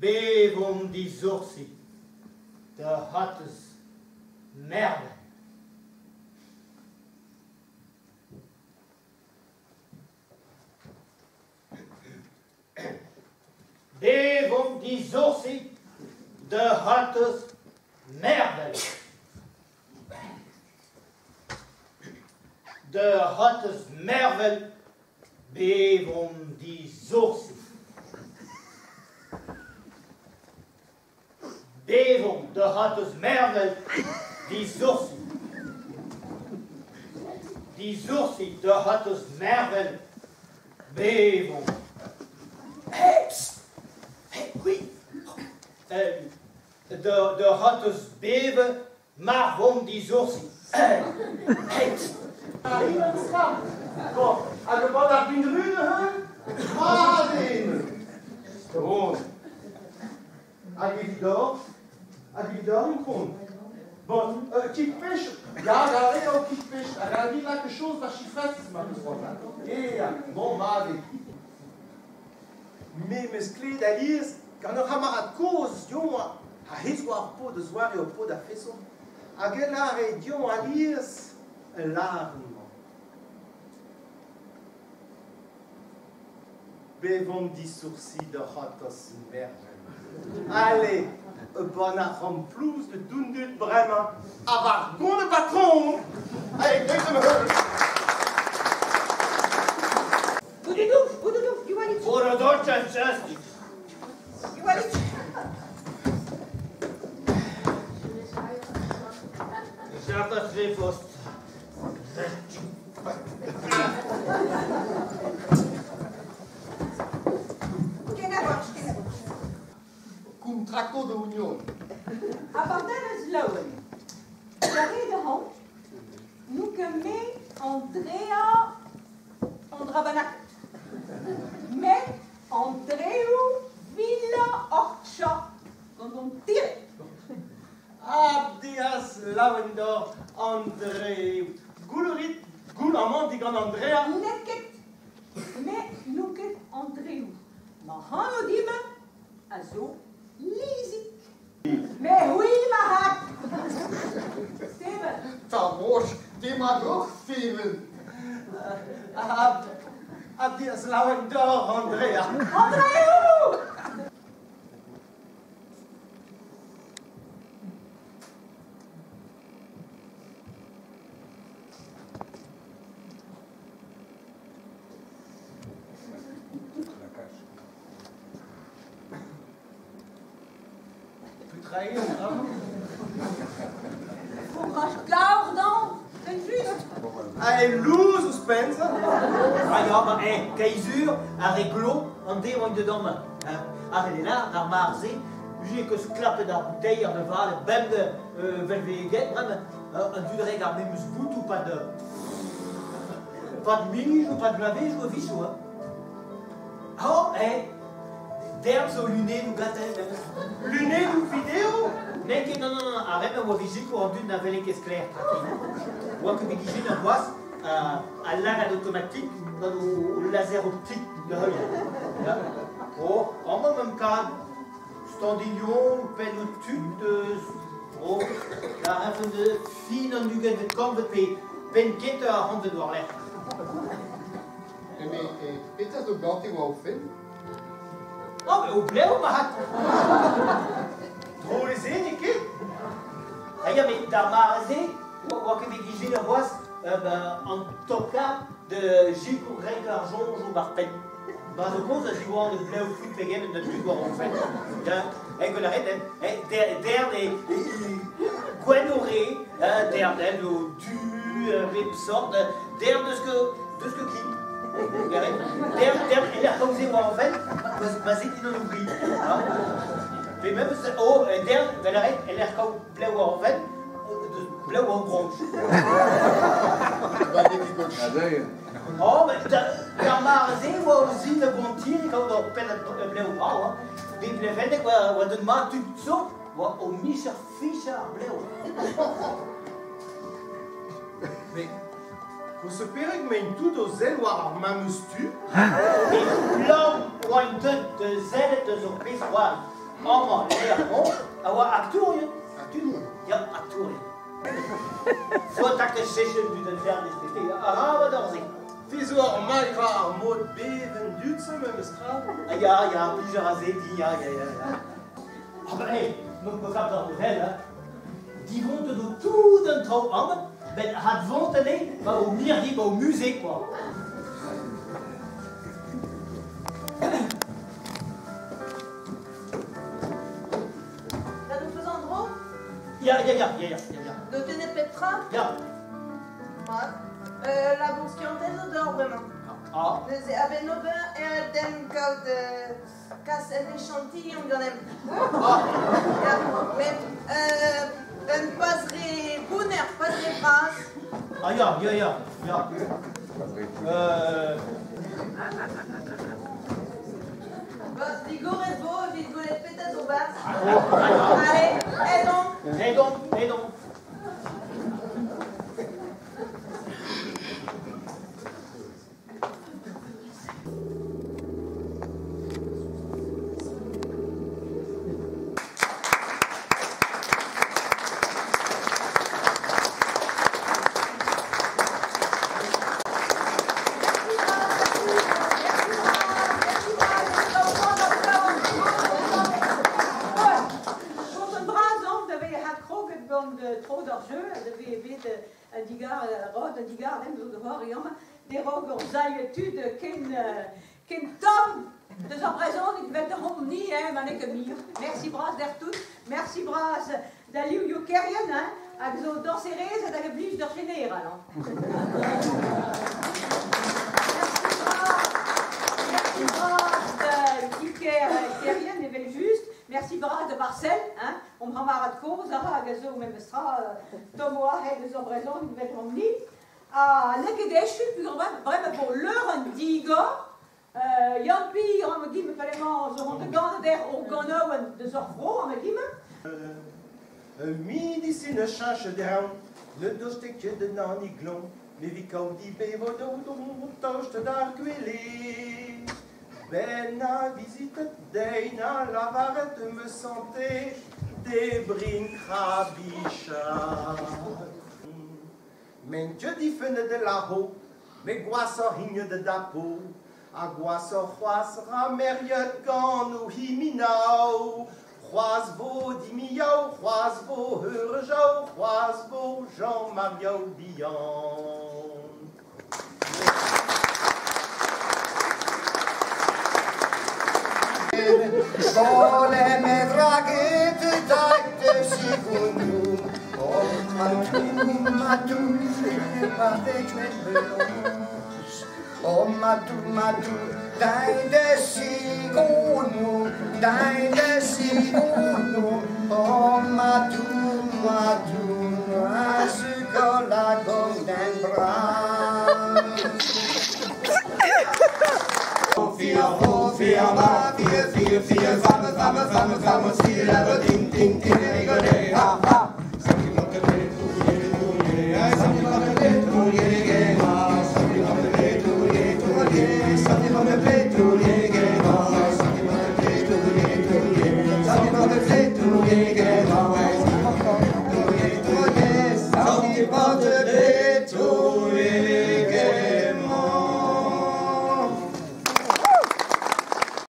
Bevomp disoursi da c'hortoz mervel. Bevomp disoursi da c'hortoz mervel. Da c'hortoz mervel, bevomp disoursi. Bevomp da c'hortoz mervel, disoursi. Disoursi da c'hortoz mervel, bevomp. Hey, psst! Hey, oui! Da c'hortoz bevañ, marvomp disoursi. Hey, psst! Bon, hag e bad ar gwin-ru neuze? Mat eo! Bon. Hag evidoc'h, hag evidoc'h, itron. Bon, kig-pech, ya, gare eo kig-pech, hag a vit lakaat chose da chifrez, ma peus c'hoant. Ya, bon, mat eo. Me 'meus klevet alies gant ur c'hamarad kozh deomp ha hezh oa ar paotr a zoare ur paotr a-feson hag eñ lâre deomp alies ul lârenn-mañ. Bevomp disoursi da c'hortoz mervel. Ale, ban ar ramplous da doundud bremañ ha war gont e patron! Allez, deuit ma heul! Boudoudou, boudoudou, diwallit! Diwallit! Kenavo, kenavo. Contrato de unión. Abardaez laouen. Garet a ran, n'on ket me Andrea an dra bennaket. Met Andreu Villa Orcha gant an tired. Abdias laouen deoc'h, Andrev. Goût a rit goût amañ digant Andrea? N'eo ket. Me n'on ket Andrev. Ma anv din a zo Lizig. Me c'hwi marc'had. Steven. Tamoch, demat Steven. Abdias laouen deoc'h, Andrea. Andrev! Petra eo an dra-mañ? Fourraj glaourdañ, evel-just. Ha e louz ouzhpenn ça. Ah ya, ba eh, Kaizur, ar re glo, an de oant deut amañ. Ar re lar, d'ar mar-se, j'ai keus klapet ar bouteier da vat bemdez 'vel vez get bremañ. An dud reg ar memes boutoù 'pad 'pad mizoù, 'pad bloavezhioù a-wechoù hein. Oh, eh, derv zo lunedoù gantañ memes. Lunedoù video? N'eo ket, non, non, non, ar re-mañ oa vizitoù an dud na wele ket sklaer traken. Oa ket bet ijinet c'hoazh al lagad automatik gant o laser optik da heuliañ. Ya. Oh, amañ 'meump kad standilhon, pennoù tud eus oh, da rafen fin an ugentvet kantved pe penn kentañ ar c'hantved war-lerc'h. Eme, petra zo gante war o fenn? Oh, mais o blev mat! Drôle eo se, n'eo ket? Ah ya, met d'ar mare-se, oa ket bet ijinet c'hoazh an tokañ da sikour renkañ ar soñjoù war penn. Ma zo kozh a ziwan e blev kuit pegement a dud war o fenn. Ya, hag a ret, hein, dern e gwenn o re, dern o du, bep sort, dern deus ket deus ket kin. Dern, dern, e lec'h kaoze war o fenn, ma zit din an oubli. Pe memes, oh, dern, da lâret, e lec'h kaout blev war o fenn, deus blev war o groñj. Oh, met d'ar mare-se e oa o zin da goantiri kaout ur pennad blev brav. Hein. Bet blevennek oa deut mat tud zo, oa o micher fichañ ar blev. Mais koulz perak emaint tout o sell war ar memes tu? Met plan oaint deut da sellet eus ur pezh c'hoari. Amañ, lec'h-mañ, a oa aktourien. Aktourien? Ya, aktourien. Faot ket cheñch dud an fernez bete, arabat ur se. Te zo ar mailh ar mod bevenn dud-se memes tra? Ah ya, ya, plij a ra se din, ya, ya, ya, ya. Ah ben, hey, n'on ket kap d'ar mod-hell, hein. Divontet o tout an traoù amañ, met advont anezhe 'ba o mirdi, 'ba o musée, quoi. Da d'ho peus an dro? Ya, ya, ya, ya, ya, ya, ya. D'ho tennet pep tra? Ya. Mat. Labour skiantel zo deoc'h bremañ. Ah. Neuze a-benn ober e demp kaout kas un échantillon ganemp. Ah. Ya, met un pas re bounner, pas re bras. Ah ya, ya, ya, ya. Ba, digoret vo evit gwelet petra zo 'barzh. Allez, aet on. Aet on, aet on. Tud ken tomm deus ar brezhoneg vel deomp ni, hein, ma n'eo ket mir. Merci bras d'er tout, merci bras da Liv Kerrien, hein, hag zo dañserez hag a blij d'ur jeneral. Hein. Merci bras da Iker Kerrien, evel just. Merci bras da Marcel, hein, on m'hammarad kozh, hag a zo memestra tomm oa deus ar brezhoneg vel deomp ni. Ha n'eo ket echu, bremañ vo leur an digor. Yann Pir, am gim, falemañ zo hon ganet o ganaouenn deus ar vro, am gim. Midi sin a chache down, ne doste ket den an iglon, me vi kaout di bevo do tost d'ar gwele. Ben a visitet dein a lavaret me santé, debrin krabicha. Men je difenne de la ho, me gwasoc'h higne de dapo, a gwasoc'h c'hoazh ra meriet gant o himinao, c'hoazh vo dimiao, c'hoazh vo heurejao, c'hoazh vo Jean-Mariao bihan. Vole me draget dajte sekundu, o madu, o madu, madu, dajte sekundu, dajte sekundu, o madu, madu, a golden bras. 4, 4, 4, 4, 4, 5, 5, 5, 5, 4, ding, ding, ding, ding, ha, ha. Something about the